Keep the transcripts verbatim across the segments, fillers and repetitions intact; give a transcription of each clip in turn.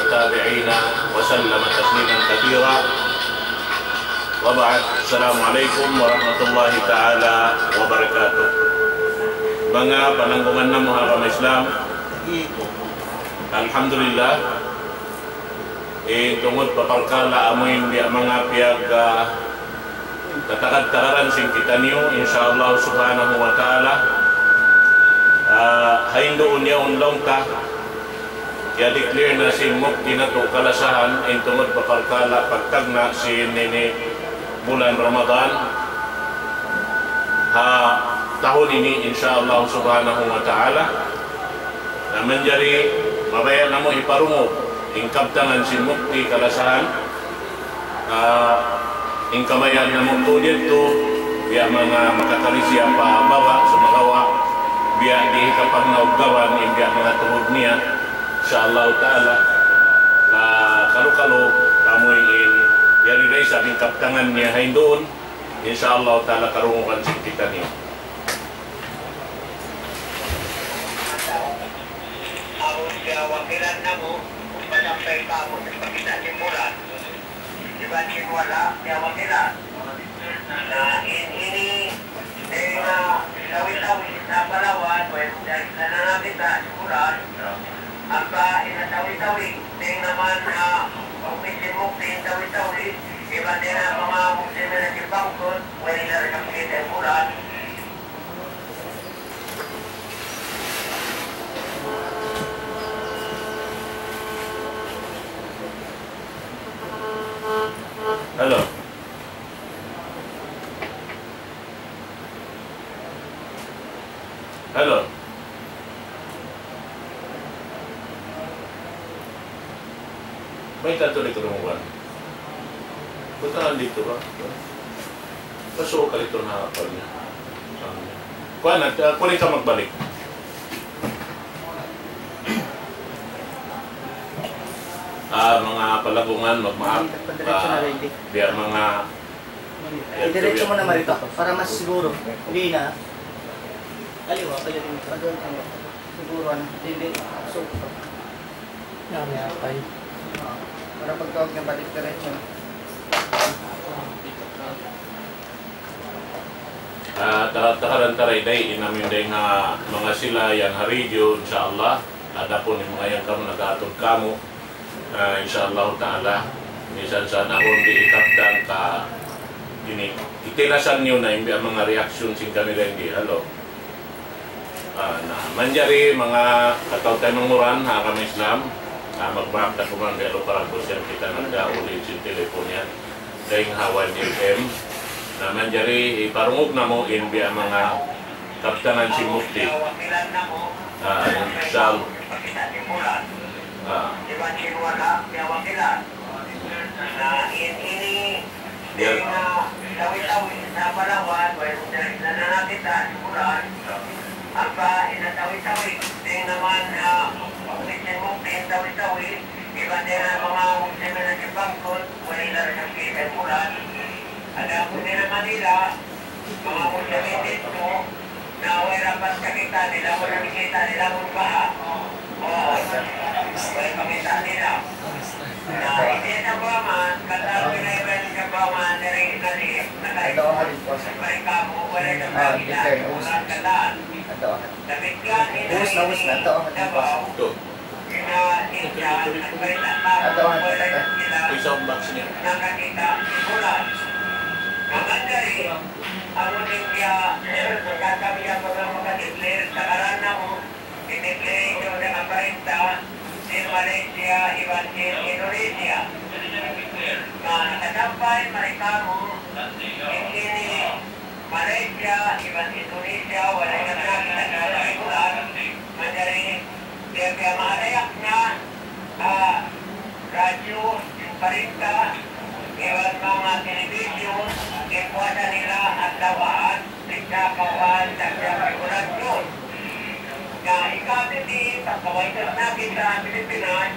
والتابعين وسلم تسليما كثيرا. وبعد، السلام عليكم ورحمة الله تعالى وبركاته. Manga pananggungan namu' ha agama Islam, alhamdulillah, in tungud pa parkala' amu in biya' manga piyag, ah, tatagad-tagaran sin kitaniyu, insya Allah subhanahu wa ta'ala. Ah, ha hinduun yaun laung ta, kiya-declare na sin mufti natu' kalasahan in tungud pa parkala' pagtagna' sin ini bulan Ramadan ha tahun ini, insya Allah subhanahu wa ta'ala. Na manjari mabaya' namu' hiparungug in kabtangan sin mufti kalasahan. Ah, in kabayaan namu' tuud yadtu, biya' manga makakari siya pa baba', sumagawa', biya' di' hikapagnauggawan, in biya' manga tuhug niya, insya Allah ta'ala. Ah, kalu-kalu, kamu in, yari da isab in kabtangan niya ha hinduun, insya Allah ta'ala karungugan sin kitaniyu. Amun siya wakilan namu', masampay pa amun pagkita' sin bulan. Iban sin wala', siya wakilan. Na in ini, dayn ha tawi-tawi, na palawan, way mudahil na nakita' sin bulan. Ampa in ha tawi-tawi, dayn naman ha, mukti sin mukti, tawi-tawi, iban dayn ha manga mukti na nagkipangkut, way na nakita' sin bulan. Hello. Hello. Mayta' tuud in karungugan? Butangan didtu ba? Pasuuk ka didtu na hapal niya. Kuwan na, ah, kuwan ka magbalik. Ah, manga palagungan, magmaap. Ah, biya' manga Diretso mu na mari pa, para mas siguro. Hindi na. Kaliwa, kaliwa. Siguro, ano, hindi. So, para pagtawag niya, balik diretso na. Ah, ta-, takaran taray day, in amin day nga manga sila yan ha radio, insya Allah. Adapun in manga yan kamu, nag-aatud kamu. Ah, insya Allah ta'ala, misan sa nahun di' ikabtang ka ini, kitilasan niyu na in biya' manga reaction sin kami dayn di, hello. Ah, na, manjari manga kataw-taymanghuran ha agama Islam, ah, magmaap na kuman biya' lupa ragbus yan kita nagdauli sin telepon yan. Dayn ha One F M, na manjari hiparungug namu' in biya' manga kabtangan sin mufti. Ah, insya Allah. Ah. Iban sin wala', biya' wakilan. Na in ini, biya' na tawi-tawi, na palawan, way mudahil na nakita' sin bulan. Ampa in ha tawi-tawi, dayn naman ha, mukti sin mukti, tawi-tawi, iban dayn ha manga mukti na nagkipangkut, way na nakita' sin bulan. Adapun dayn ha Manila, manga Muslimin didtu, na way rapat kakita' nila, way nakikita' nila amun baha'. Oo. Way pakita' nila. Na, hindi na ba man, katal nila iban sa ba man, nari, nari, nari, nari kamu, wala na Ah, makita', depende. Ubus. Katal. Ubus na, ubus na. Ito. Ito, ito, ito, ito. Ito, ito. Ito, sound box niya. Malaysia, iban sin Indonesia. Na, nakasampay, mari kamu, in ini, Malaysia, iban Indonesia, wala' na nakita' na bulan, manjari, biya'-biya' maalayak na, ah, radyo, in parinta, iban manga television, in puasa nila, adlaw Ahad, nagkakauhan, nagkakauhan, na ikatindi, pagkawaitas na kita, Pilipinas,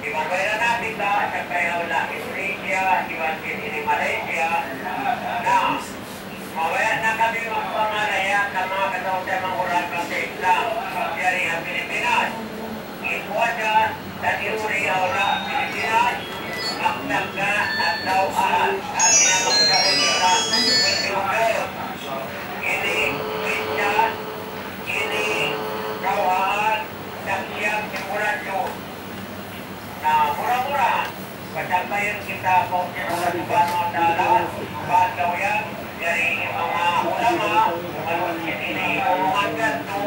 Iban wala' na kita, sa kaya wala' Indonesia, iban sin ini Malaysia. Na, mabaya' na kami magpangalaya' ha manga kataw-taymanghuran bangsa Islam, diyari ha Pilipinas. In puasa, sa teori, wala', Sampay kita pa Allah Subhanahu wa Ta'ala, pagkawian, yari in manga ulama, magmamit ini, umungan kadtu,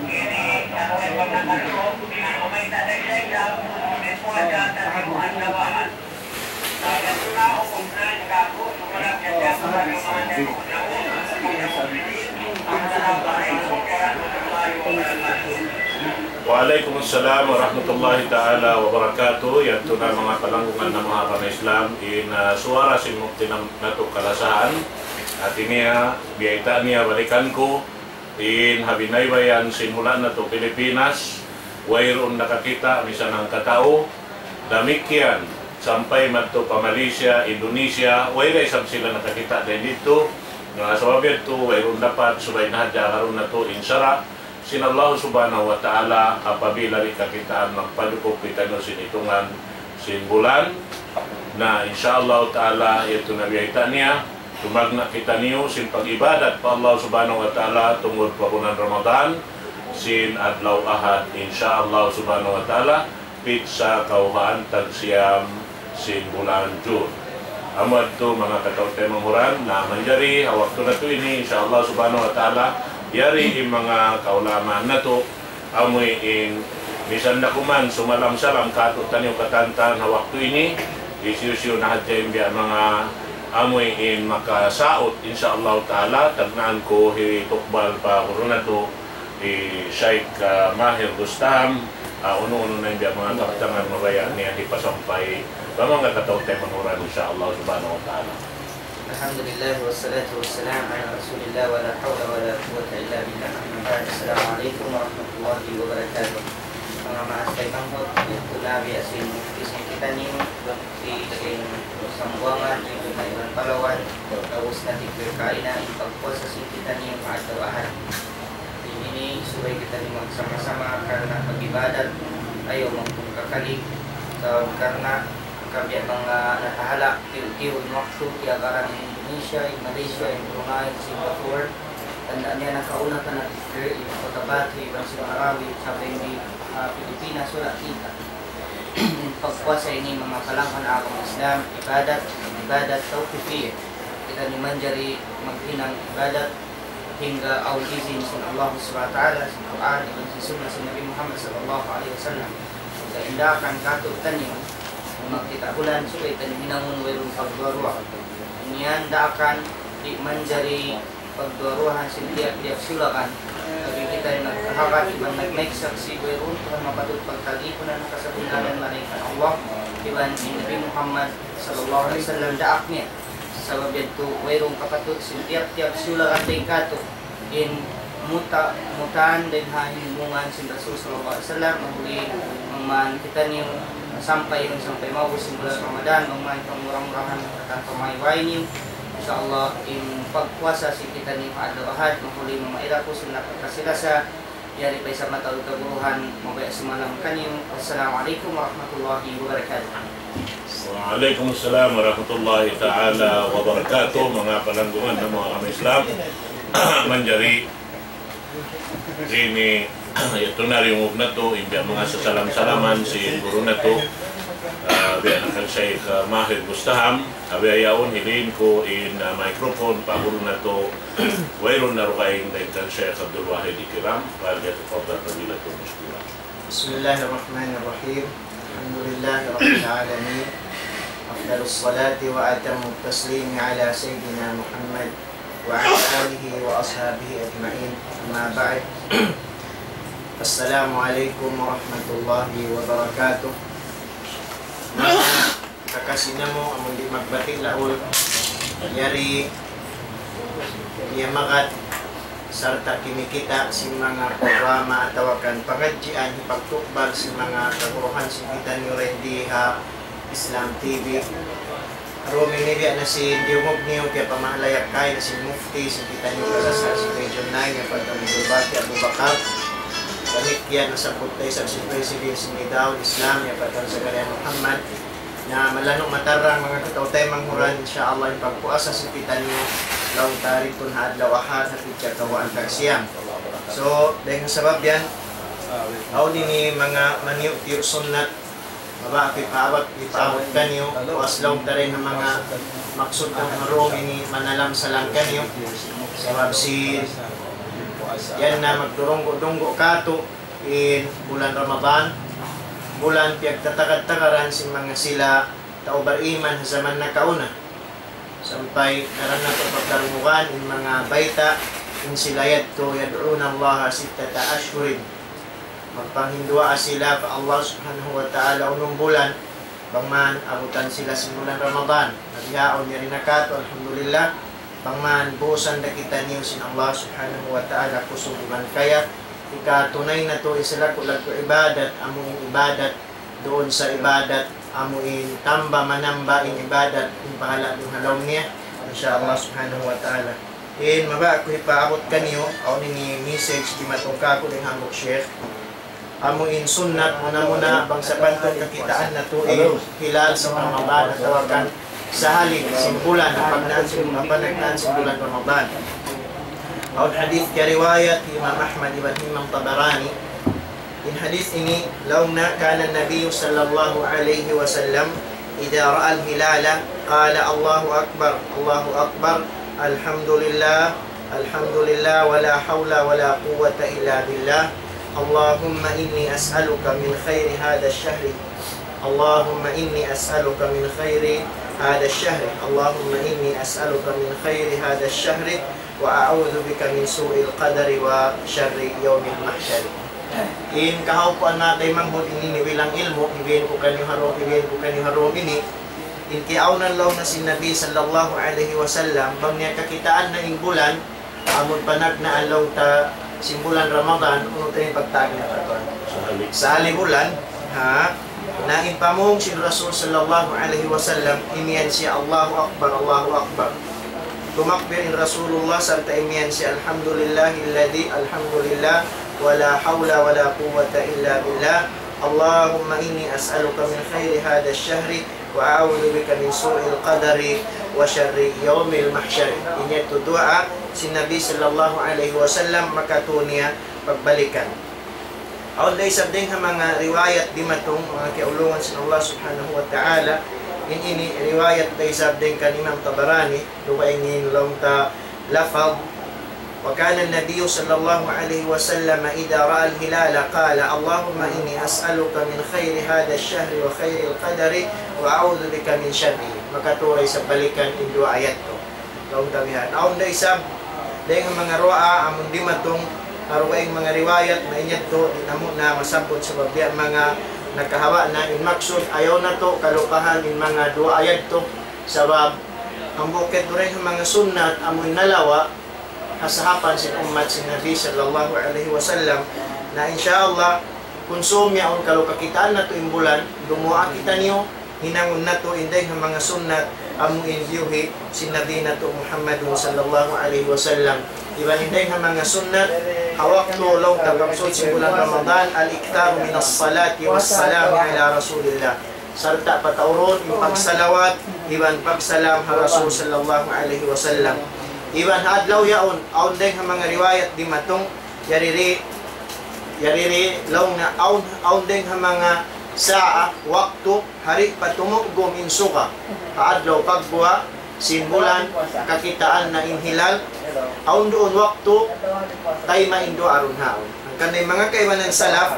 ini, anu, in pagnakan ko, na umayta' da siya, ikaw, may puwasa, tanimuhan na bahan. Kaya sila, ubus na, ikaw, sumunod na siya, sumunod na siya. Assalamu alaikum warahmatullahi wabarakatuh. Wa alaykum assalam warahmatullahi ta'ala wabarakatuh. Yadtu na manga palanggungan namu' ha agama Islam, in, ah, suwara sin mufti nam-, natu' kalasahan. Hati niya, biyayta' niya balikan ku, in ha binaybayan sin hula' natu' Pilipinas, wayruun nakakita' misan hangkatau. Damikkiyan, sampay madtu pa Malaysia, Indonesia, way da isab sila nakakita' dayn didtu. Na sabab yadtu, wayruun dapat, subay na hadja agarun natu' in sara' sin Allah Subhanahu wa Ta'ala, apabila di' kakitaan magpajukup kitaniyu sin itungan sin bulan. Na, insya Allah Ta'ala, yadtu na biyayta' niya, tumagna' kitaniyu sin pag-ibadat pa Allah Subhanahu wa Ta'ala tungud pa bulan Ramadan, sin adlaw Ahad, insya Allah Subhanahu wa Ta'ala, pitsa kawhaan tagsiyam sin bulan June. Amu yadtu manga kataw-taymanghuran, na manjari ha waktu natu' ini, insya Allah Subhanahu wa Ta'ala, yari in manga kaulamaan natu', amu in misan da kuman sumalam-salam kātu'niyu katantan ha waktu ini, hisiyu-siyu na hadja in biya' manga amu in makasaut, insya Allah Ta'ala, tagnaan ku hi Tukbal pa guru natu', hi Shaykh, ah, Mahir Gustaham, ah, unu-unu na in biya' manga kabtangan mabaya' niya hipasampay pa manga kataw-taymanghuran, insya Allah Subhanahu wa Ta'ala. الحمد لله والصلاة والسلام على رسول الله ولا حول ولا قوة إلا بالله. أما بعد، السلام عليكم ورحمة الله وبركاته. Manga maas taymanghud, yadtu na biya' sin mufti sin kitaniyu, mufti sin Sambuwangan, yadtu na iban Palawan, ubus na tikir kaina, in pagpuasa sin kitaniyu ha adlaw Ahad. Ini subay kitaniyu magsama-sama karna' pag-ibadat, ayaw magpungkakali, sabab karna' kabiya' manga natahala', tiyu'-tiyu' in waktu, tiyagaran in Indonesia, in Malaysia, in Brunei, in Singapore, tanda' niya nakauna pa na tikir, in Cotabato, iban sin Marawi, sampay in, ah, Pilipinas, wala' kita. In pagpuasa ini manga palanggungan agama Islam, ibadat, ibadat tawqifiyah. Kitaniyu manjari maghinang ibadat hangga awn izin sin Allah Subhanahu wa Ta'ala, sin Qur'an, iban sin sunnah sin Nabi Muhammad sallallahu alayhi wasallam. Hangga in daakan kātu'niyu, magkita' bulan, subay taniyu hinangun wayruun pagduwa-ruwa. Yan daakan di' manjari pagduwa-ruwahan sin tiyap-tiyap sulakan. Labi kita in nagkahakat iban nagmaiksak sin wayruun Tuhan mapatut pagtagipunan ha kasabunnalan malaingkan Allah iban in Nabi Muhammad sallallahu alayhi wasallam daak niya. Sabab yadtu wayruun kapatut sin tiyap-tiyap sulakan dayn kātu' in muta-, mutaan dayn ha himumungan sin Rasul sallallahu alayhi wasallam, mahuli bang man kitaniyu sampay, sampay maubus in bulan Ramadan, bang man pamura-murahan katan pamayway niyu. Insya Allah, in pagpuasa sin kitaniyu ha adlaw Ahad, mahuli mamaira ku sin lapad kasi-lasa, yari pa isab mataud kaguruhan, mabaya' sumalam kaniyu. Wassalamu alaykum warahmatullahi wabarakatuh. Wa alaykum assalam warahmatullahi ta'ala wabarakatuh. Manga palanggungan namu' agama Islam. Manjari ini, yadtu na diyungug natu', in biya' manga sasalam-salaman sin guru natu', ah, biya' na kan Shaykh, ah, Mahir Gustaham, ah, biya' yaun hilin ku in, ah, microphone pa guru natu', wayruun na dugaing dayn kan Shaykh Abdul Wahid Ikram, فليتفضل فضيلته مشكورا. بسم الله الرحمن الرحيم. الحمد لله رب العالمين. أفضل الصلاة وأتم التسليم على سيدنا محمد وعلى آله وأصحابه أجمعين. أما بعد. السلام عليكم ورحمة الله وبركاته. Kakasi namu' amun di' magbati' laul, yari niya magad sarta' kimikita' sin manga programa atawa kan pangadjian hipagtukbal sin manga kaguruhan sin kitaniyu dayn di ha Islam T V. Aru mi ini biya' na sin diyungug niyu, kiyapamahalayak kaina sin mufti sin kitaniyu kalasahan sin Region nine, ya Fadl Abdul Baqi Abu Bakar. Damikkiyan nasabbut da isab sin President sin Nida'ul Islam, ya Fadl Zakaria Muhammad. Na malanu' matarrang manga kataw-taymanghuran, insya Allah, in pagpuasa sin kitaniyu, laung ta didtu ha adlaw Ahad, ha pitsa kawhaan tagsiyam. So, dayn ha sabab yan, awn ini manga maniyu'-tiyu' sunnat, Mabaya' ku hipaabut, hipaabut kaniyu, puas laung ta dayn ha manga maksud ku ha duun ini manalam-salam kaniyu. Sabab sin yan na magdurunggu'-dunggu' katu' in bulan Ramadan, bulan piyagtatagad-tagaran sin manga sila tau bariman ha jaman nakauna. Sampay daran natu' pagdarungugan in manga bayta', in sila yadtu يدعون الله ستة أشهر. Magpanghinduwaa sila pa Allah Subhanahu wa Ta'ala unum bulan, bang man abutan sila sin bulan Ramadan. Na bihaun yari na katu', alhamdulillah, bang man busan da kitaniyu sin Allah Subhanahu wa Ta'ala kusug iban kayat, hikatunay natu' in salaggu'-laggu' ibadat, amu in ibadat duun sa ibadat, amu in tamba manamba in ibadat, in pahala' duun ha lawm niya, insya Allah Subhanahu wa Ta'ala. In mabaya' ku hipaabut kaniyu, awn ini message dimatung kāku' dayn ha hambuuk sheikh. Amu in sunnat muna-muna bang sapantun kakitaan natu' in hilal sin Ramadan atawa kan sahali sin bulan, panagnaan sin, panagnaan sin bulan Ramadan. Awn hadith kiyariwayat hi Imam Ahmad iban hi Imam Tabarani. In hadith ini, laung niya, كان النبي صلى الله عليه وسلم إذا رأى الهلال قال: الله أكبر، الله أكبر، الحمد لله، الحمد لله، ولا حول ولا قوة إلا بالله. اللهم إني أسألك من خير هذا الشهر. اللهم إني أسألك من خير هذا الشهر. اللهم إني أسألك من خير هذا الشهر وأعوذ بك من سوء القدر وشر يوم المحشر. In kahawpuan na taymanghud ini nibilang ilmu', ibin ku kaniyu ha duun, ibin ku kaniyu ha duun ini. In kiyaawnan laung niya sin Nabi sallallahu alayhi wasallam, bang niya kakitaan na in bulan, amun panagnaan laung ta sin bulan Ramadan, unu ta in pagtawag niya pa tuwan? Sahali. Sahali bulan, ha? Na in pamung sin Rasul sallallahu alayhi wasallam, imiyan siya Allahu Akbar, Allahu Akbar. Tumakbir in Rasulullah sarta' imiyan siya الحمد لله الذي، الحمد لله، ولا حول ولا قوة إلا بالله. اللهم إني أسألك من خير هذا الشهر وأعوذ بك من سوء القدر وشر يوم المحشر. Ini yadtu duwaa sin Nabi sallallahu alayhi wasallam makatu niya pagbalikan. Awn da isab dayn ha manga riwayat dimatung, manga kiyaulungan sin Allah Subhanahu wa Ta'ala, in ini riwayat da isab dayn kan Imam Tabarani, dugaing in laung ta lafaz, وكان النبي صلى الله عليه وسلم إذا رأى الهلال قال: اللهم إني أسألك من خير هذا الشهر وخير القدر وأعوذ بك من شره. Makatu da isab balikan in duwaa yadtu. Laung ta bihan. Awn da isab, dayn ha manga duwaa, amun dimatung, ha dugaing manga riwayat, na in yadtu, di' namu' na masabbut sabab biya' manga nakahawa' na in maksud, ayaw natu' kalupahan in manga duwaa yadtu. Sabab, hambuuk yadtu dayn ha manga sunnat, amun nalawa', ha sahapan sin ummat sin Nabi sallallahu alayhi wasallam. Na insya Allah, kunsum yaun kalu kakitaan natu' in bulan, dumuwaa kitaniyu, hinangun natu' in dayng ha manga sunnat, amu in biyuhi' sin Nabi natu' Muhammadun sallallahu alayhi wasallam. Iban in dayng ha manga sunnat, ha waktu laung ta pagsul sin bulan Ramadan, الإكثار من الصلاة والسلام على رسول الله. Sarta' pataurun in pagsalawat iban pagsalam ha Rasul sallallahu alayhi wasallam. Iban ha adlaw yaun, awn dayng ha manga riwayat dimatung, yari ri, yari ri laung na awn, awn dayng ha manga saa, waktu, hari pa tumugum in suga ha adlaw pagguwa' sin bulan, kakitaan na in hilal, awn duun waktu, tayma in duwaa duun ha yaun. Hangkan in manga kaibanan salaf,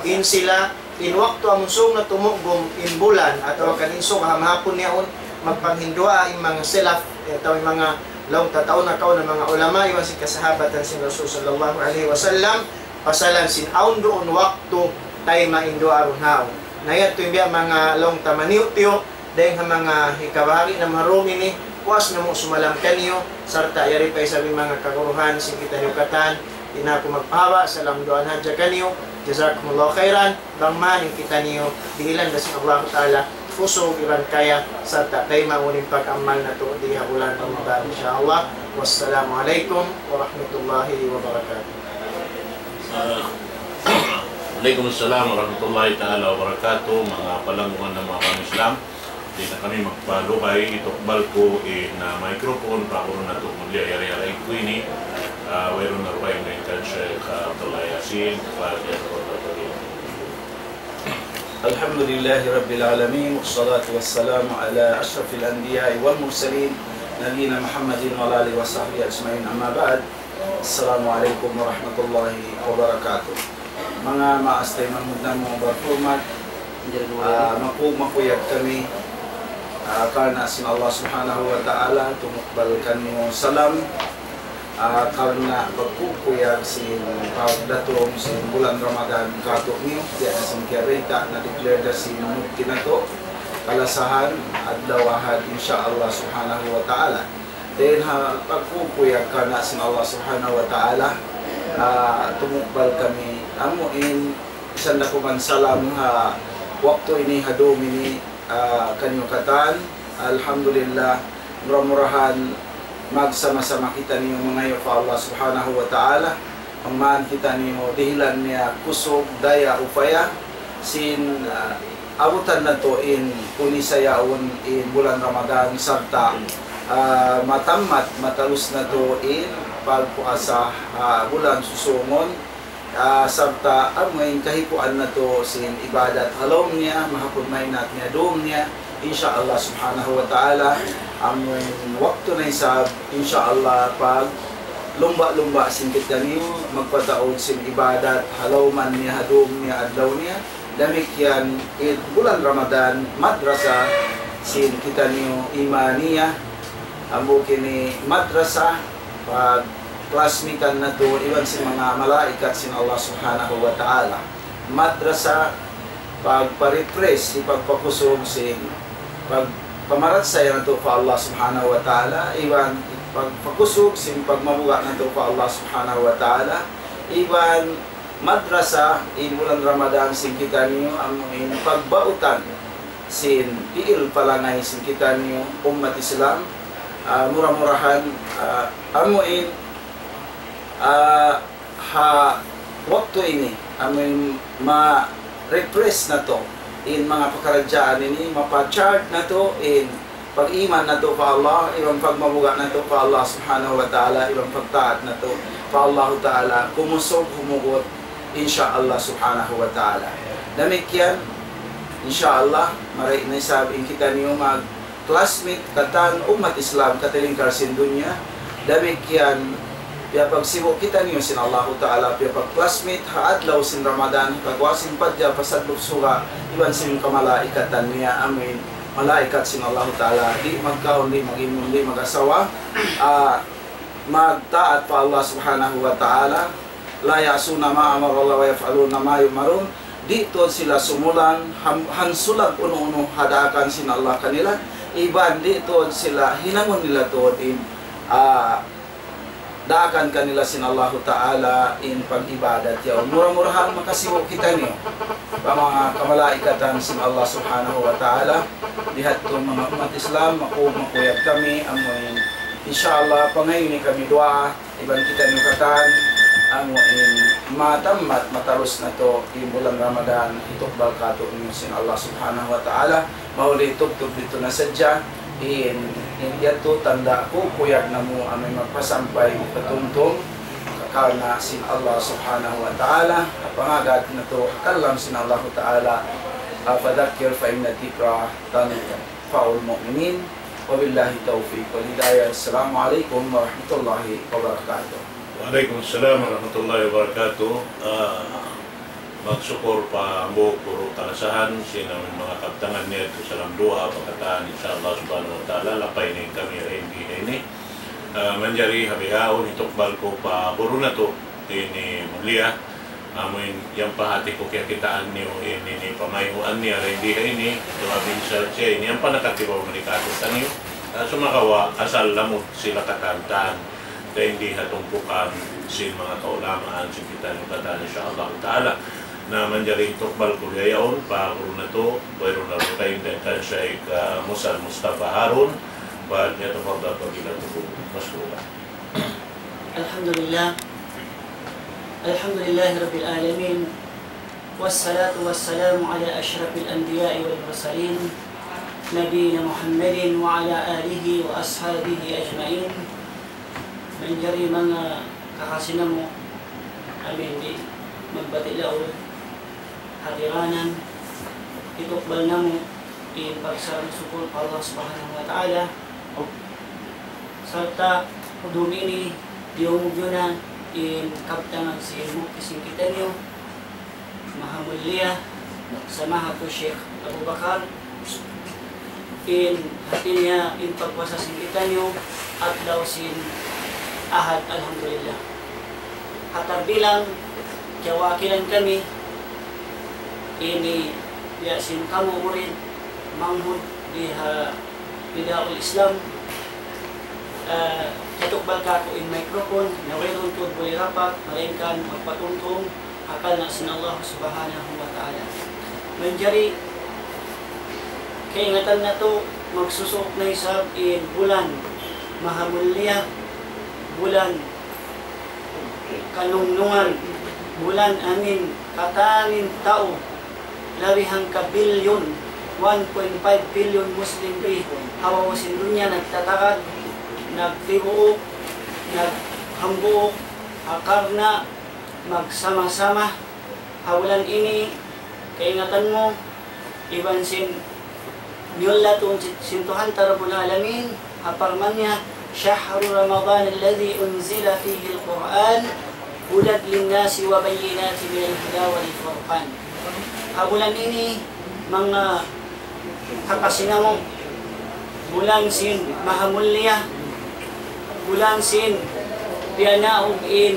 in sila, in waktu amun sūng na tumugum in bulan atawa kan in suga ha mahapun yaun, magpanghinduwaa in manga salaf, atawa in manga laung ta tau nakauna manga ulama, iban sin kasahabatan sin Rasul sallallahu alayhi wasallam, pasalan sin awn duun waktu tayma in duwaa duun ha yaun. Na yadtu in biya' manga laung ta maniyu'-tiyu', dayng ha manga hikabahagi' namu' ha dum ini, puas namu' sumalam kaniyu, sarta' yari pa isab in manga kaguruhan sin kitaniyu katan, di' na aku magpahaba', salam duwaa na hadja kaniyu, jazakumullahu khairan, bang man in kitaniyu, dihilan da sin Allahu Ta'ala, kusug iban kaya, sarta' taymaun in pag-amal natu' di ha bulan Ramadan, insya Allah. Wassalamu alaykum warahmatullahi wabarakatuh. Alaykum assalam warahmatullahi ta'ala wabarakatuh. Manga palanggungan namu' ha agama Islam, di' na kami magpaluhay, itukbal ku in, ah, microphone pa guru natu' mulia, yari-yari ku ini, ah, wayruun na ruwa in kan Sheikh, ah, Abdullah Yasin, Fatiha. الحمد لله رب العالمين، والصلاة والسلام على أشرف الأنبياء والمرسلين، نبينا محمد وعلى آله وصحبه أجمعين، أما بعد. السلام عليكم ورحمة الله وبركاته. Manga maas taymanghud namu' barhurmat, ah, maku-, makuyag kami, ah, karna' sin Allah Subhanahu wa Ta'ala, tumukbal kaniyu salam, ah, karna' pagkukuyag sin pagdatung sin bulan Ramadan kātu'niyu, biya' na sin kiyarita na declare da sin mufti natu', kalasahan, adlaw Ahad, insya Allah Subhanahu wa Ta'ala. Dayn ha pagkukuyag karna' sin Allah Subhanahu wa Ta'ala, ah, tumukbal kami amu in misan da kuman salam ha waktu ini ha dum ini, ah, kaniyu katan. Alhamdulillah, mura-murahan magsama-sama kitaniyu mangayu' pa Allah Subhanahu wa Ta'ala. Bang man kitaniyu dihilan niya kusug, daya, upaya, sin, ah, abutan natu' in kunisayaun in bulan Ramadan sarta', ah, matammat, matalus natu' in pagpuasa, ah, bulan susūngun, ah, sarta' amu in kahikuan natu' sin ibadat ha lawm niya, mahapun mahinang niya dum niya, insya Allah Subhanahu wa Ta'ala, amu in waktu na isab, insya Allah, pag lumba'-lumba' sin kitaniyu, magpataud sin ibadat ha lawm niya, ha dum niya, adlaw niya, damikkiyan in bulan Ramadan, madrasa sin kitaniyu imaniya, hambuuk ini madrasa, pag-classmate-an natu' iban sin manga malaikat sin Allah Subhanahu wa Ta'ala. Madrasa, pagpa-refresh, hipagpakusug sin pagpamaratsaya natu' pa Allah Subhanahu wa Ta'ala, iban pagpakusug sin pagmabuga' natu' pa Allah Subhanahu wa Ta'ala, iban madrasa in bulan Ramadan sin kitaniyu amu in pagbautan sin pi'il palangay sin kitaniyu ummat Islam, ah, mura-murahan, ah, amu in, ah, ha waktu ini, amu in ma-refresh natu' in manga pakaradjaan ini, mapa-charge natu' in pag-iman natu' pa Allah, iban pagmabuga' natu' pa Allah Subhanahu wa Ta'ala, iban pagtaat natu' pa Allah Ta'ala, kumusug humugut, insya Allah Subhanahu wa Ta'ala. Damikkiyan, insya Allah, mari na isab in kitaniyu mag-classmate katan ummat Islam katilingkal sin dunya. Damikkiyan, piyagsibu' kitaniyu sin Allahu Ta'ala, piyag-classmate ha adlaw sin Ramadan, kaguwa' sin pajja pa sadlup suga', iban sin kamalaikatan niya, amu in malaikat sin Allahu Ta'ala, di' magkaun, di' mag-inum, di' mag-asawa, ah, magtaat pa Allah Subhanahu wa Ta'ala, لا يعصون الله ما أمرهم ويفعلون ما يؤمرون, di' tuud sila sumulang, ham-, hansulag unu-unu ha daakan sin Allah kanila, iban di' tuud sila hinangun nila tuud in, ah, daakan kanila sin Allahu Ta'ala in pag-ibadat yaun. Mura-murahan makasibu' kitaniyu pa manga kamalaikatan sin Allah Subhanahu wa Ta'ala. Bihadtu manga ummat Islam, maku-, makuyag kami, amu in, insya Allah, pangayu' niyu kami duwaa, iban kitaniyu katan, amu in matammat, matalus natu' in bulan Ramadan, hitukbal kātu'niyu sin Allah Subhanahu wa Ta'ala. Mahuli tubtub didtu na sadja, in, in yadtu tanda' kukuyag namu' amu in magpasampay, magpatumtum, karna' sin Allah Subhanahu wa Ta'ala, pangagad natu' kalam sin Allahu Ta'ala, ah, فذكر فإن الذكرى تنفع المؤمنين. وبالله التوفيق والهداية. السلام عليكم ورحمة الله وبركاته. وعليكم السلام ورحمة الله وبركاته. Ah, magsukul pa hambuuk guru kalasahan, sin amu in manga kabtangan niya yadtu salam duwaa pa katan, insya Allah Subhanahu wa Ta'ala, lapay na in kami dayn di ha ini. Ah, manjari ha bihaun, hitukbal ku pa guru natu', ini mulia, amu in, yan pa hati ku kiyakitaan niyu, ini, ini pamayhuan niya, dayn di ha ini, duwaa bin sa siya, ini yan pa nakatibaw mari kātu'niyu. Ah, sumagawa', asal lamud sila katantan, dayn di ha tumpukan sin manga kaulamaan sin kitaniyu katan, insya Allah Ta'ala. Na manjari hitukbal ku biya' yaun, pa guru natu', wayruun na dugaing dayn kan Shaykh, ah, Musa Mustafa Harun, فليتفضل فضيلته مشكورا. الحمد لله. الحمد لله رب العالمين. والصلاة والسلام على أشرف الأنبياء والمرسلين، نبينا محمد وعلى آله وأصحابه أجمعين. Manjari manga kakasi namu', amu in di' magbati' laung, hatiranan, Hitukbal namu' in pagsarang-sukul pa Allah Subhanahu wa Ta'ala. Sarta' dum ini diyungug niyu na in kabtangan sin mufti sin kitaniyu, maha mulia, Samahatu Sheikh Abu Bakar, in hati niya in pagpuasa sin kitaniyu adlaw sin Ahad, alhamdulillah. Ha tarbilang kiyawakilan kami, ini biya' sin kamu murid manghud di ha Nidaul Islam, ah, kiyatukbal kāku' in microphone, na wayruun tuud buli rapat, malaingkan magpatumtum ha karna' sin Allah Subhanahu wa Ta'ala. Manjari, kaingatan natu', magsusuuk na isab in bulan maha mulia, bulan kanungnungan, bulan amin katan in tau, labi hangka billion, one point five billion Muslim di ha babaw sin dunya nagtatagad, nagtibuuk, naghambuuk, ha karna' magsama-sama ha bulan ini. Kaingatan mu, iban sin miyullat tuud sin, sin Tuhan ta Rabbul Alamin, ha parman niya, شهر رمضان الذي أنزل فيه القرآن هدى للناس وبينات من الهدى والفرقان. Ha bulan ini, manga kakasi namu', bulan sin maha mulia, bulan sin piyanaug in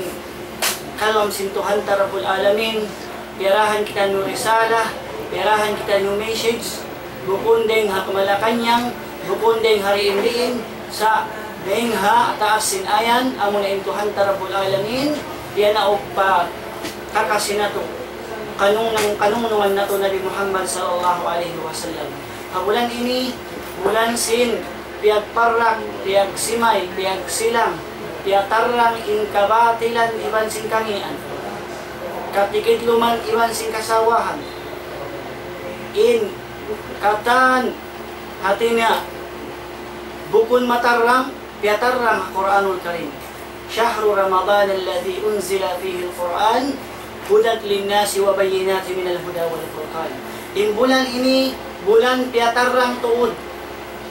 kalam sin Tuhan ta Rabbul Alamin, piyarahan kitaniyu risala, piyarahan kitaniyu message, bukun dayng ha Malacañang, bukun dayng ha diin-diin, sa' dayng ha taas sin ayan, amuna in Tuhan ta Rabbul Alamin, piyanaug pa kakasi natu', kanungnung-, kanungnungan natu' Nabi Muhammad sallallahu alayhi wasallam. Ha bulan ini, bulan sin piyagparrak, piyagsimay, piyagsilang, piyatarrang in kabatilan iban sin kangian, katikidluman iban sin kasawahan. In katan, hati niya, bukun matarrang, piyatarrang ha Qur'anul Karim. شهر رمضان الذي أنزل فيه القرآن هدى للناس وبينات من الهدى والفرقان. In bulan ini, bulan piyatarrang tuud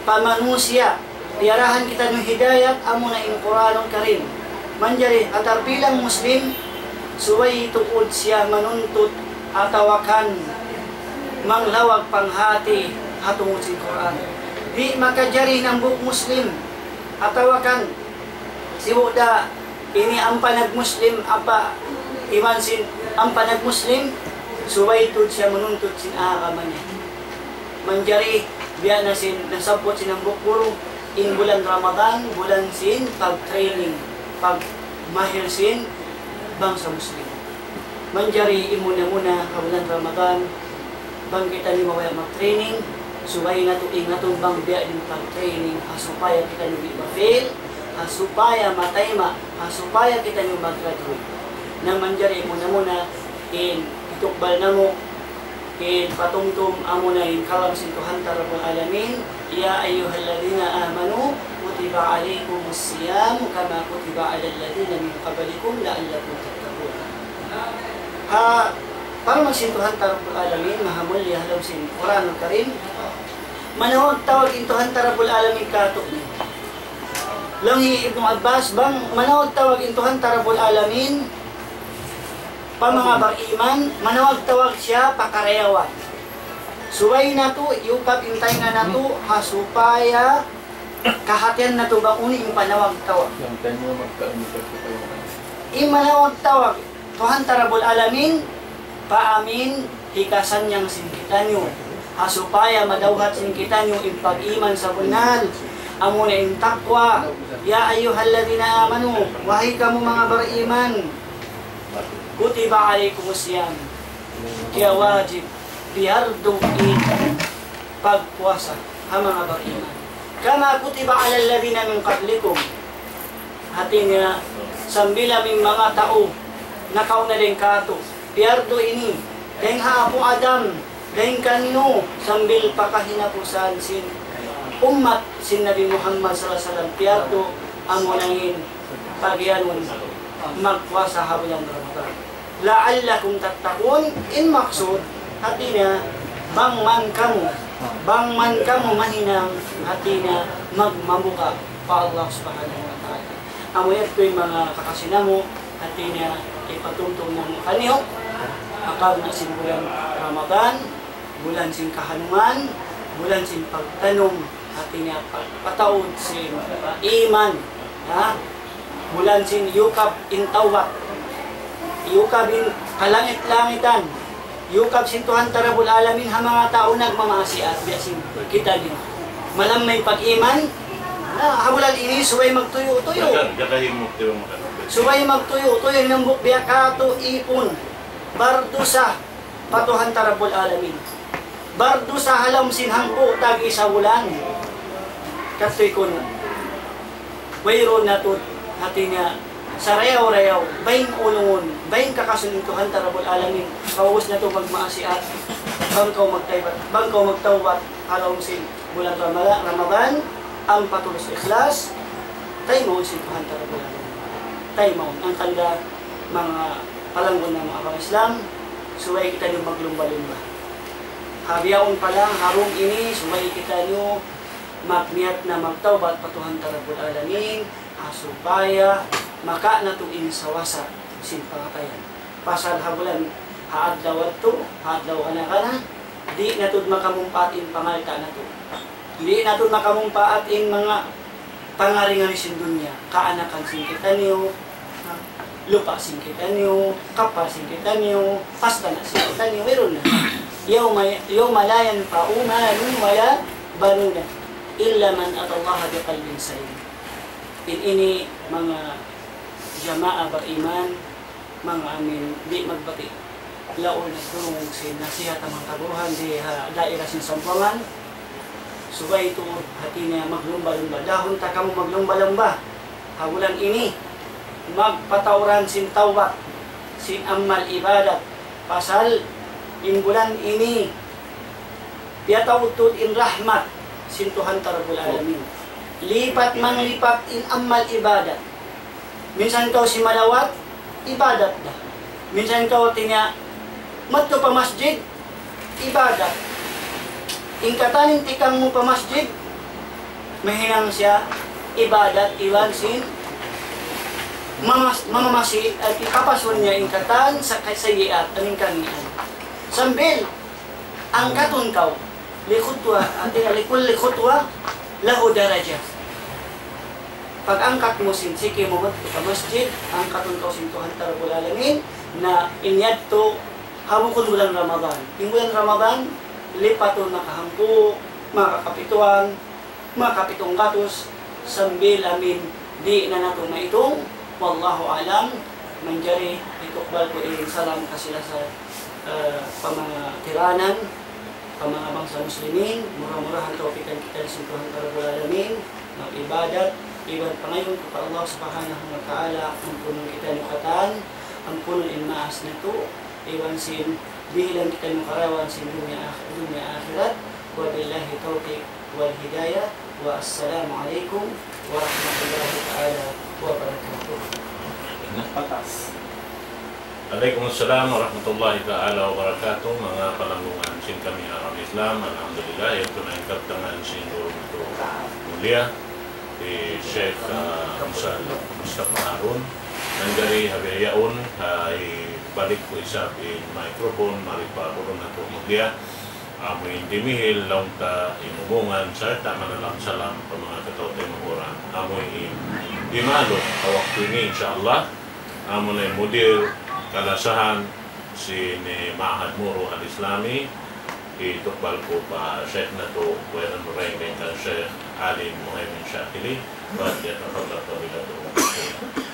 pa manusiya', piyarahan kitaniyu hidayat, amuna in Qur'anul Karim. Manjari, ha tarbilang Muslim, subay tuud siya manuntut atawa kan manglawag panghati ha tungud sin Qur'an. Di' makajari in hambuuk Muslim atawa kan sibu' da ini ampa nag-Muslim, ampa iban sin ampa nag-Muslim, subay tuud siya manuntut sin agama niya. Manjari, biya' na sin nasabbut sin hambuuk guru, in bulan Ramadan, bulan sin pag-training, pagmahil sin bangsa Muslim. Manjari in muna-muna ha bulan Ramadan, bang kitaniyu mabaya' mag-training, subay natu' ingatun bang biya' diin pag-training, ha supaya kitaniyu di' ma-fail, ha supaya matayma', ha supaya kitaniyu mag-graduate. Na manjari in muna-muna, in hitukbal namu', in patumtum amuna in kalam sin Tuhan ta Rabbul Alamin, يا أيها الذين آمنوا كتب عليكم الصيام كما كتب على الذين من قبلكم لعلكم تتقون. Ha, parman sin Tuhan ta Rabbul Alamin, maha mulia ha lawm sin Qur'anul Karim, manawag-tawag in Tuhan ta Rabbul Alamin kātu'. Laung hi Ibnu Abbas, bang manawag-tawag in Tuhan ta Rabbul Alamin pa manga bariman, manawag-tawag siya pa karayawan. Subay natu', iyukab in taynga natu', ha supaya kahatihan natu' bang unu in panawag-tawag. Yang tayo magkaunit sa katawan. In manawag-tawag, Tuhan ta Rabbul Alamin, pa amin hikasannyang sin kitaniyu, ha supaya madawhat sin kitaniyu in pag-iman sabunnal, amuna in taqwa. يا أيها الذين آمنوا, wahai kamu manga bariman, كتب عليكم الصيام, kiyawajib, piyardu in pagpuasa ha manga bariman. كما كتب على الذين من قبلكم. Hati niya, sambil amu in manga tau nakauna dayn kātu', piyardu ini, dayn ha Apu Adam, dayn kan Nuh, sambil pa kahinapusan sin ummat sin Nabi Muhammad sallallahu alayhi wasallam, piyardu amuna in pagiyanun magpuasa ha bulan Ramadan. لعلكم تتقون, in maksud, hati niya, Bang man kamu, bang man kamu mahinang, hati niya, magmabuga' pa Allah Subhanahu wa Ta'ala. Amu yadtu in manga kakasi namu', hati niya, ipatumtum namu' kaniyu, ha karna' sin bulan Ramadan, bulan sin kahanungan, bulan sin pagtanum, hati niya, pa-, pataud sin iman, ha? Bulan sin yukab in tawbat, yukab in kalangit-langitan, yukab sin Tuhan ta Rabbul Alamin ha manga tau nagmamaksiat, biya' sin kitaniyu. Malamma in pag-iman, na, ha bulan ini subay magtuyu'-tuyu'. Subay magtuyu'-tuyu' in hambuuk biya' katu' ipun. Bardusa pa Tuhan ta Rabbul Alamin. Bardusa ha lawm sin hangpu' tag-isa bulan. Katuy kunu'. Wayruun na tuud, hati niya, sarayaw-rayaw, bang ulungun, bang kakasun in Tuhan ta Rabbul Alamin, pag'ubus natu' magmaksiat, bang kaw magtawbat, bang kaw magtawbat, ha lawm sin bulan Ramala-, Ramadan, ampa tulus ikhlas, taymaun sin Tuhan ta Rabbul Alamin. Taymaun, hangkan da manga palanggun namu' agama Islam, subay kitaniyu maglumba-lumba. Ha bihaun pa lang, ha dum ini, subay kitaniyu magniyat na magtawbat pa Tuhan ta Rabbul Alamin, ha supaya makawa' natu' in sawasa sin pangatayan. Pasal ha bulan, ha adlaw yadtu, ha adlaw kana-kana, di' na tuud makamumpaat in pangalta' natu'. Di' na tuud makamumpaat in manga pangari-ngari sin dunya, kaanakan sin kitaniyu, ha, lupa sin kitaniyu, kapal sin kitaniyu, pastana' sin kitaniyu, wayruun na. يوم، يوم لا ينفع مال ولا بنون إلا من أتى الله بقلب سليم. In ini manga jamaa bariman, manga amin di' magbati'. Laung nagdurung sin nasihat ha manga kaguruhan di ha daira sin Sambuwangan. Subay tuud hati niya maglumba-lumba. Dahun ta kamu maglumba-lumba. Ha bulan ini, magpatauran sin tawbat, sin amal ibadat. Pasal in bulan ini, piyataud tuud in rahmat sin Tuhan ta Rabbul Alamin. Lipat manglipat in amal ibadat. Minsan kaw simalawat, ibadat da. Minsan kaw hati niya, madtu pa masjid, ibadat. In katan in tikang mu pa masjid, mahinang siya ibadat iban sin mamas-, mamamasi, ay, kapasun niya in katan sa-, sayyiat, amu in kangīan. Sambil angkatun kaw, لخطوة، hati niya, لكل خطوة له درجة. Pag-angkat mu sin siki mu madtu pa masjid, angkatun kaw sin Tuhan ta Rabbul Alamin, na in yadtu ha bukun bulan Ramadan. In bulan Ramadan, lipatun makahangpu', makakapituan, makapitung gatus, sambil amin di' na natu' maitung. Wallahu a'lam. Manjari hitukbal ku in salam kasi-lasa, eh, pa manga tiranan, pa manga bangsa muslimin, mura-murahan tawpikan kita sin Tuhan ta Rabbul Alamin, mag-ibadat, iban pangayuun ku pa Allah Subhanahu wa Ta'ala, ampunun kitaniyu katan, ampunun in maas natu', iban sin dihilan kitaniyu karayawan sin dunya akh-, dunya akhirat. وبالله التوفيق والهداية. والسلام عليكم ورحمة الله تعالى وبركاته. Alaykum assalam warahmatullahi ta'ala wabarakatuh. Manga palanggungan sin kami ha agama Islam, alhamdulillah, yadtu na in kabtangan sin guru natu' mulia, hi Sheikh, ah, Musal Mustafa Harun. Manjari ha bihaun, ah, hibalik ku isab in microphone mari pa guru natu' mulia. Amu in dimihil laung ta imumungan sarta' manalam salam pa manga kataw-taymanghuran. Amu in imaluk ha waktu ini, insya Allah. Amu na in mudir kalasahan sin Ma'had Muru Al-Islami, hitukbal ku pa Sheikh natu', kuya natu' dayn kan Sheikh Alim Muhaymin Shakili, فليتفضل فضيلته مشكورا.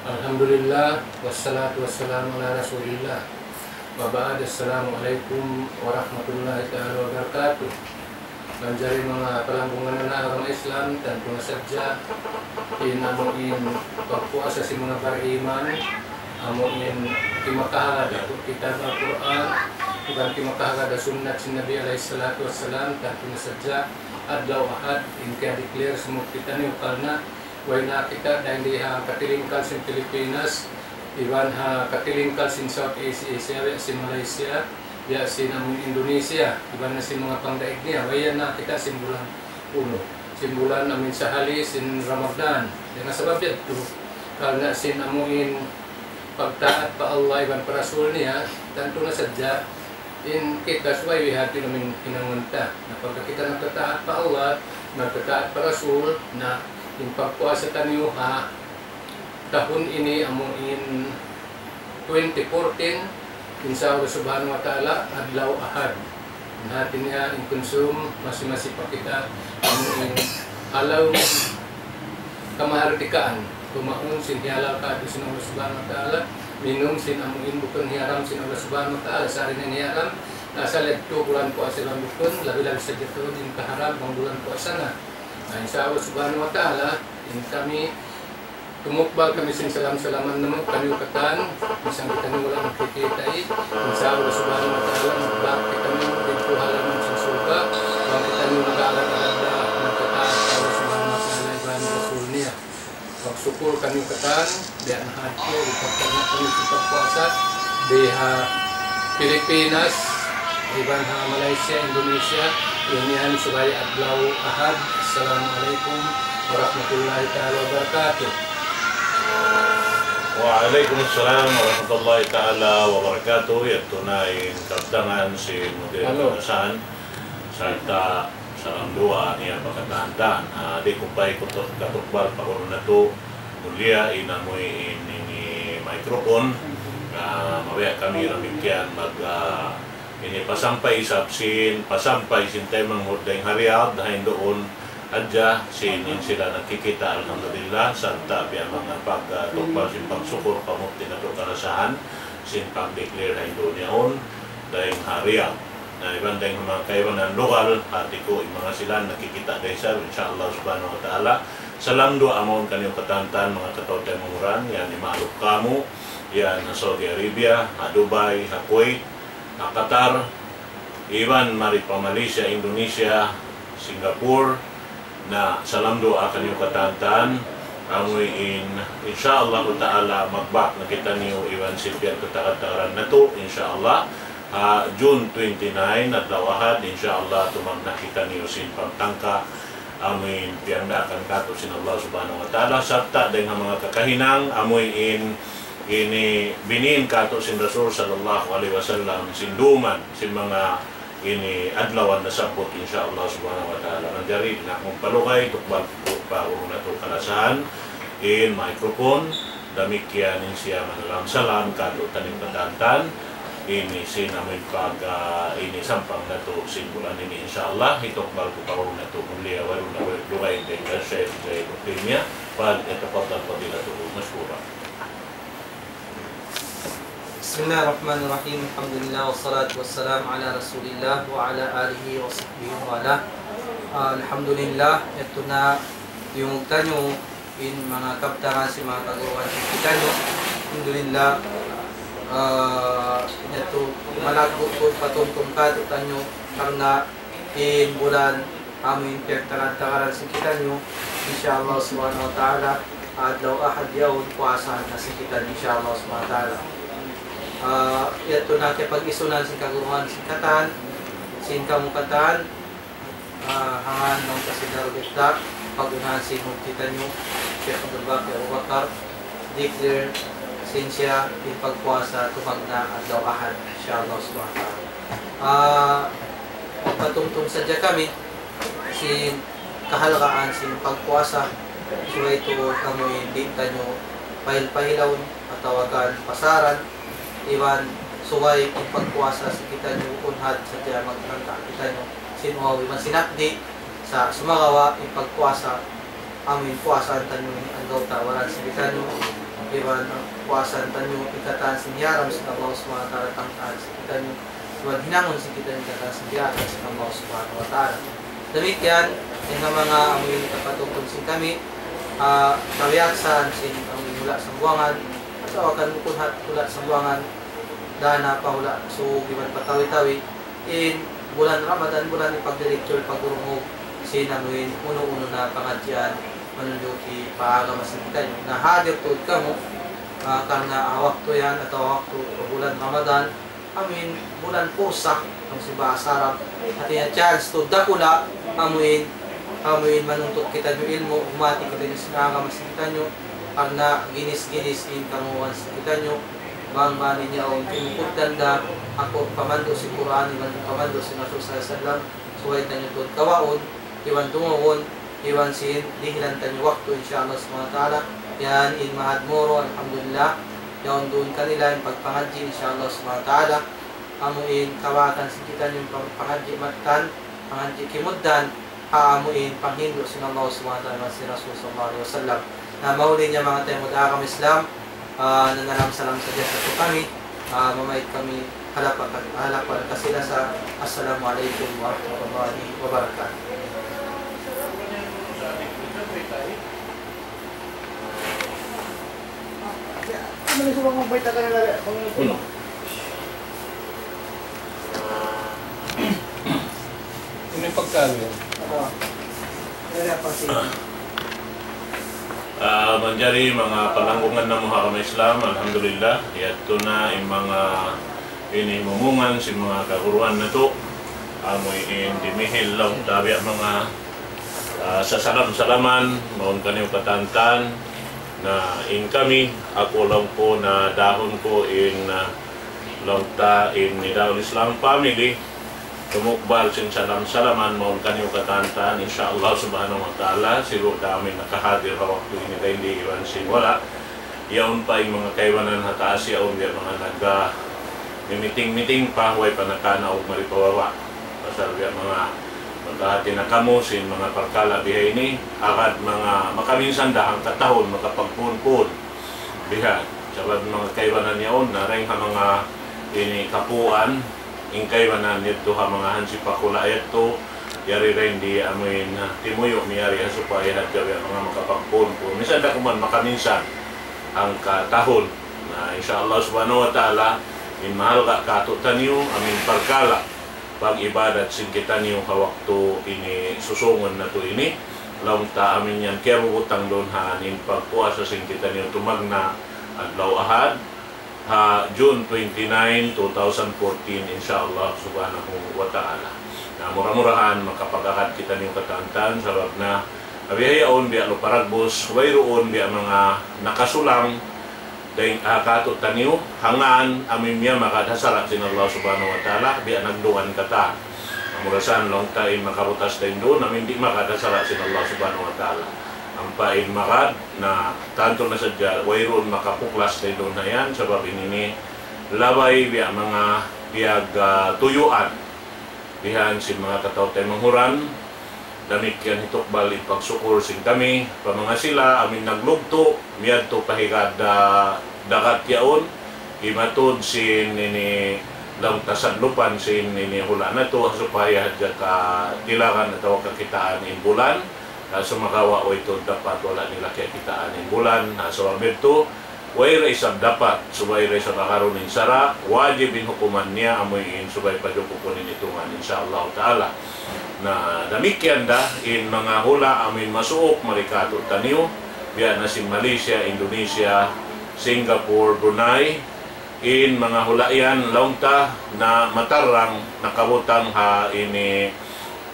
Alhamdulillah, wassalatu wassalamu ala rasulillah. Wa ba'd, assalamu alaykum warahmatullahi ta'ala wabarakatuh. Manjari manga palanggungan ha agama Islam, tantu na sadja, in amu in pagpuasa sin manga bariman, amu in kimakahala da kitab Al-Qur'an, iban kimakahala da sunnat sin Nabi alayhi salatu wassalam, tantu na sadja, adlaw Ahad, in kiya-declare sin kitaniyu karna' Way na kita dayn di ha katilingkal sin Pilipinas, iban ha katilingkal sin Southeast Asia, biya' sin Malaysia, biya' sin amun Indonesia, iban na sin manga pangdaig niya, way na kita sin bulan unu. Sin bulan amun sahali sin Ramadan. Dayn ha sabab yadtu, karna' sin amun pagtaat pa Allah iban pa Rasul niya, tantu na sadja, in kita subay bihadtu in amun hinangun ta. Na pagka kita nagtataat pa Allah, nagtataat pa Rasul, na in pagpuasa taniyu ha tahun ini amu in twenty fourteen, insya Allah subhanahu wa ta'ala, adlaw Ahad. Na hati niya in kunsum, masi-masi pa kita, amu in halaum kamahardikaan, tumaun sin hiyalal kātu' sin Allah subhanahu wa ta'ala, minum sin amu in bukun hiyaram sin Allah subhanahu wa ta'ala, sari na hiyaram, asal yadtu bulan puasa iban bukun, labi-labi sadja tuud in kaharam bang bulan puasa na. Na, insya Allah subhanahu wa ta'ala, in kami, tumukbal kami sin salam-salaman namu' kaniyu katan, misan kitaniyu wala' magkikita', insya Allah subhanahu wa ta'ala, magbak kitaniyu didtu ha halaman sin surga', bang kitaniyu nag-aalad-alad da, nagtataat pa Allah subhanahu wa ta'ala, iban Rasul niya. Magsukul kami katan, biya' na hadtu, ipagtanga' kami sin pagpuasa, di ha Pilipinas, iban ha Malaysia, Indonesia, ini yan subay adlaw Ahad. Assalamu alaykum warahmatullahi ta'ala wabarakatuh. Wa alaykum assalam warahmatullahi ta'ala wabarakatuh. Yadtu na in kabtangan sin Mudir Halo. Kanasan. Sarta' salam duwaa niya pa katan-katan. Ah, di' ku pa ikutuk katukbal pa guru natu', mulia in amuin ini microphone. Ah, mabaya' kami damikkiyan mag, ah, ini pasampay isab sin, pasampay sin taymanghud dayn ha Riyadh, dayn duun hadja sin in sila nagkikita', alhamdulillah, sarta' biya' manga pag, ah, tukbal sin pagsukul pa mufti natu' kalasahan, sin pag-declare ha Indonesia yaun, dayn ha Riyadh. Na, iban dayn ha manga kaibanan lugal, hati ku, in manga sila nakikita' da isab, insya Allah subhanahu wa ta'ala. Salam duwaa mawn kaniyu katan-katan, manga kataw-taymanghuran, yan in maaluk kamu, yan ha Saudi Arabia, ha Dubai, ha Kuwait, ha Qatar, iban mari pa Malaysia, Indonesia, Singapore, na salam duwaa kaniyu katan-katan, amuin, insya Allah ta'ala, magbak na kitaniyu iban sin piyagtatagad-tagaran natu', insya Allah. Ha June twenty-nine, adlaw Ahad, insya Allah, tumagna' kitaniyu sin pagtangka, amuin piyagdaakan kātu' sin Allah subhanahu wa ta'ala, sarta' dayn ha manga kakahinang, amuin ini binin kātu' sin Rasul sallallahu alayhi wasallam, sin duman, sin manga ini adlaw nasabbut, insya Allah subhanahu wa ta'ala. Manjari di' na aku magpalugay, tukbal pa guru natu' kalasahan, in microphone, damikkiyan in siya manalam salam kātu'niyu katan-katan, ini sin amuin pag, ah, ini sampang natu' sin bulan ini, insya Allah, hitukbal ku pa guru natu' mulia, wayruun na lugay dayn kan Sheikh Zaid Uqimiya, فليتفضل فضيلته مشكورا. بسم الله الرحمن الرحيم. الحمد لله والصلاة والسلام على رسول الله وعلى آله وصحبه ومن والاه. Ah, alhamdulillah, yadtu na diyungug taniyu in manga kabtangan sin manga kaguruhan sin kitaniyu. Alhamdulillah, ah, yadtu malaggu' ku patumtum kātu'niyu karna' in bulan amuin piyagtagad-tagaran sin kitaniyu, insya Allah subhanahu wa ta'ala, adlaw Ahad yaun puasahan na sin kitaniyu, insya Allah subhanahu wa ta'ala. Ah, yadtu na kiyapag-isunan sin kaguruhan sin katan, sin kamu katan, ah, hangkan daun ta sin Darul Ifta, pag-unahan sin mufti taniyu, Sheikh Abdul Baqi Abu Bakar, declare sin siya in pagpuasa tumagna' adlaw Ahad, insya Allah subhanahu wa ta'ala. Ah, patumtum sadja kami sin kahalgaan sin pagpuasa, subay tuud amuin di' taniyu pahil-pahilawun atawa kan pasaran, iban subay in pagpuasa sin kitaniyu unhad sadja magtangka kitaniyu sin uhaw iban sin hapdi', sa' sumagawa' in pagpuasa amuin puasahan taniyu in adlaw tawaran sin kitaniyu, iban puasahan taniyu in katan sin hiyaram sin Allah subhanahu wa ta'ala tangkaan sin kitaniyu, iban hinangun sin kitaniyu in katan sin hiyaram sin Allah subhanahu wa ta'ala. Damikkiyan, in manga amuin kapatutun sin kami, ah, kawiyaksan sin amuin hula' Sambuwangan, atawa kan bukun hat hula' Sambuwangan, dana pa hula' Sug iban pa Tawi-Tawi, in bulan Ramadan, bulan ipagdiretso, ipagurungug sin amuin unu-unu na pangadjian manunjuki pa agama sin kitaniyu. Na hadir tuud kamu, ah, karna' waktu yan atawa waktu bulan Ramadan, amuin bulan puasa, bang sin bahasa Arab. Hati niya chance tuud dakula', amuin, amuin manuntut kitaniyu ilmu', humati kitaniyu sin agama sin kitaniyu, karna' ginis-ginis in kamuan sin kitaniyu, bang man in yaun kimugdan da, aku pamandu' sin Qur'an, iban pamandu' sin Rasul sallallahu alayhi wasallam, subay taniyu tuud kawaun, iban tungaun, iban sin dihilan taniyu waktu, insya Allah subhanahu wa ta'ala. Yan in Mahad Moro, alhamdulillah. Yaun duun kanila in pagpangadji', insya Allah subhanahu wa ta'ala. Amu in kawakan sin kitaniyu pag-, pangadji' mattan, pangadji' kimugdan, ha amu in panghindu' sin Allah subhanahu wa ta'ala, sin Rasul sallallahu alayhi wasallam. Na mauli niya manga taymanghud ku ha agama Islam, ah, nanalam-salam sadja katu' kami, ah, mamaid kami halapa', halapa' kasilasa. Assalamu alaykum warahmatullahi wabarakatuh. Ini pagkain. Ah, manjari manga palanggungan namu' ha agama Islam, alhamdulillah, yadtu na in manga ini mumungan sin manga kaguruan natu', amu in dimihil laung ta biya' manga, ah, sasalam-salaman, mawn kaniyu katantan, na in kami, aku laung ku na dahun ku in, ah, laung ta in Nidaul Islam family, tumukbal sin salam-salaman mawn kaniyu katantan, insya Allah subhanahu wa ta'ala, sibu' da amin nakahadir ha waktu ini dayn di iban sin wala'. Yaun pa in manga kaibanan ha taas yaun, biya' manga nag-, ah, mimiting-miting pa, way pa nakanaug mari pa baba'. Pasal biya' manga, maghati na kamu sin manga parkala' bihaini, agad manga makaminsan da hangka tahun, makapagpuun-puun. Bihan. Sabab manga kaibanan yaun, na dayn ha manga ini kapuan, in kaibanan yadtu ha manga hansipak hula' yadtu, yari dayn di amuin, ah, timuyu' miyari ha supaya hadja biya' manga makapagpuun-puun. Minsan da kuman makaminsan hangka tahun. Na, insya Allah subhanahu wa ta'ala, in mahalga' katu'taniyu, amuin parkala' pag-ibadat sin kitaniyu ha waktu ini susungun natu' ini, laung ta amuin yan kiyabubutang duun ha in pagpuasa sin kitaniyu tumagna' adlaw Ahad, ha June twenty-nine, two thousand fourteen, insya Allah subhanahu wa ta'ala. Na mura-murahan makapag-agad kitaniyu katantan, sabab na bihaun biya' lupa dagbus, wayruun biya' manga nakasulang, dayn, ah, katu'taniyu, hangkan amuin miyamagad ha sara' sin Allah subhanahu wa ta'ala, biya' nagdugan katan. Amura san laung ta in makabutas dayn duun, amuin di' magad ha sara' sin Allah subhanahu wa ta'ala. Ampa in magad, na tantu na sadja, wayruun makapuklas dayn duun na yan, sabab in ini labay biya' manga piyag, ah, tuyuan. Bihan sin manga kataw-taymanghuran, damikkiyan hitukbal in pagsukul sin kami, pa manga sila, amuin naglugtu', miyadtu pa higad, ah, dagat yaun, himatud sin ini laung ta sadlupan sin ini hula' natu', supaya hadja katilagan atawa kakitaan in bulan, ah, sumagawa' way tuud dapat wala' nila kiyakitaan in bulan, ah, sabab yadtu, way da isab dapat, subay da isab agarun in sara', wajib in hukuman niya, amuin subay pajukupun in itungan, insya Allah ta'ala. Na, damikkiyan da, in manga hula', amuin masuuk, mari katu'taniyu, biya' na sin Malaysia, Indonesia, Singapore, Brunei, in manga hula' yan, laung ta, na matarrang, nakabutang ha ini,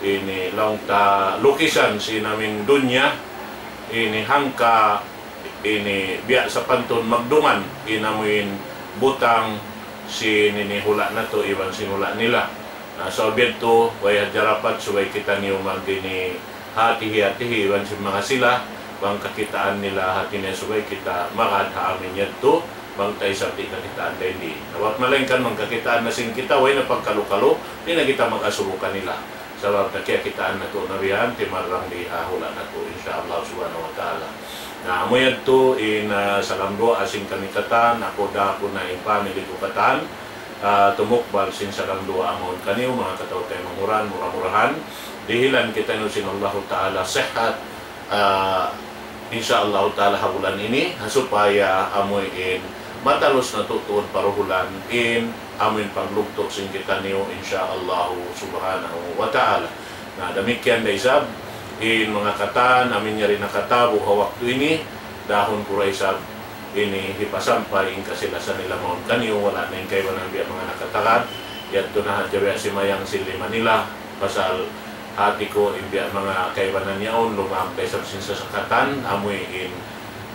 ini, laung ta, lukisan sin amuin dunya, ini hangka ini biya' sapantun magdungan in amuin butang sin ini hula' natu' iban sin hula' nila. Na, sabab yadtu, way hadja dapat subay kitaniyu mag ini hati-hati iban sin manga sila, bang kakitaan nila hati niya subay kita magad ha amuin yadtu, bang ta isab di' kakitaan dayn di. Sabab malaingkan bang kakitaan na sin kita, way na pagkalu-kalu, di' na kita mag-asubu kanila. Sabab na kiyakitaan natu' na bihan, timarrang di ha hula' natu', insya Allah subhanahu wa ta'ala. Na, amu yadtu in, ah, salam duwaa sin kami katan, aku da aku na in family ku katan, ah, tumukbal sin salam duwaa mawn kaniyu, manga kataw-taymanghuran, mura-murahan, dihilan kitaniyu sin Allahu ta'ala sihat, ah, insya Allah ta'ala ha bulan ini, ha supaya amuin matalus natu' tuud paruhulan in amuin paglugtu' sin kitaniyu, insya Allah subhanahu wa ta'ala. Na, damikkiyan da isab, In manga katan amu in yari nakatabu' ha waktu ini, dahun ku da isab ini hipasampay in kasi-lasa nila mawn kaniyu, wala' na in kaibanan biya' manga nakatagad. Yadtu na hadja biya' simayang sin lima nila, pasal hati ku in biya' manga kaibanan yaun, lumag da isab sin sasakatan, amu in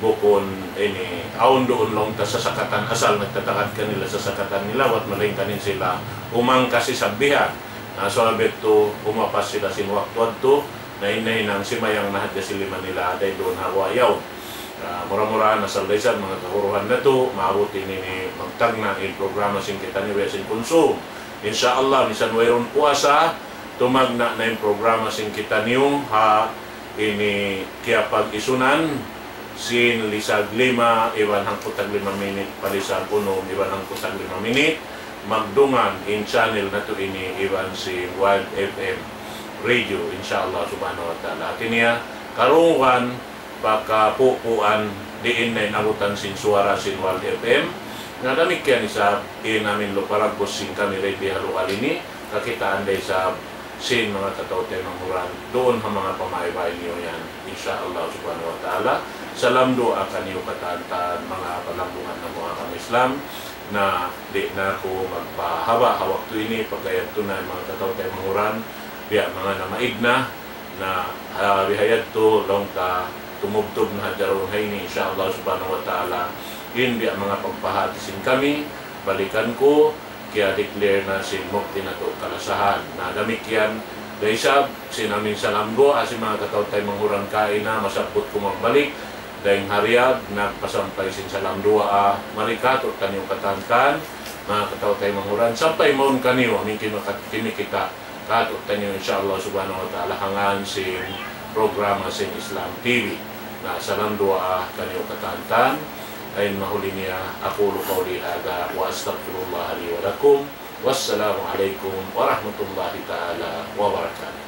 bukun ini, awn duun laung ta sasakatan asal nagtatagad kanila sasakatan nila, bat malaingkan in sila umangkas isab bihan. Na, sabab yadtu, umapas sila sin waktu yadtu, na in nahinang simayang na hadja sin lima nila, dayn duun ha guwa' yaun. Na, mura-murahan asal da isab manga kaguruhan natu', maabut in ini magtagna' in programa sin kitaniyu biya' sin kunsum. Insya Allah, misan wayruun puasa, tumagna' na in programa sin kitaniyu, ha ini kiyapag-isunan sin lisag lima iban hangpu' tag lima minit pa lisag unum iban hangpu' tag lima minit, magdungan in channel natu' ini iban sin Wild F M Radio, insya Allah subhanahu wa ta'ala. Hati niya, karungugan, pakapupuan, diin na in abutan sin suwara sin Wild F M. Na damikkiyan isab in amin lupa dagbus sin kami ready ha lugal ini, kakitaan da isab sin manga kataw-taymanghuran, duun ha manga pamaybay niyu yan, insya Allah subhanahu wa ta'ala. Salam duwaa kaniyu katan-katan, manga palanggungan namu' ha agama Islam, na di' na aku magpahaba' ha waktu ini, pagga yadtu na in manga kataw-taymanghuran, biya' manga namaid na, na, ah, bihayadtu, laung ta, tumubtub na hadja duun ha ini, insya Allah subhanahu wa ta'ala, in biya' manga pagpahāti sin kami, balikan ku, kiya-declare na sin mufti natu' kalasahan. Na damikkiyan, da isab, sin amin salam duwaa sin manga kataw-taymanghuran kaina, masabbut ku magbalik, dayn ha Riyadh, nagpasampay sin salam duwaa, mari kātu'niyu katan-katan, manga kataw-taymanghuran, sampay mawn kaniyu, amin kinu-, kimikita', kātu'niyu, insya Allah subhanahu wa ta'ala, ha ngān sin programa sin Islam T V. Na, salam duwaa kaniyu katan-katan. Ayn mahuli niya, أقول قولي هذا وأستغفر الله لي ولكم. والسلام عليكم ورحمة الله تعالى وبركاته.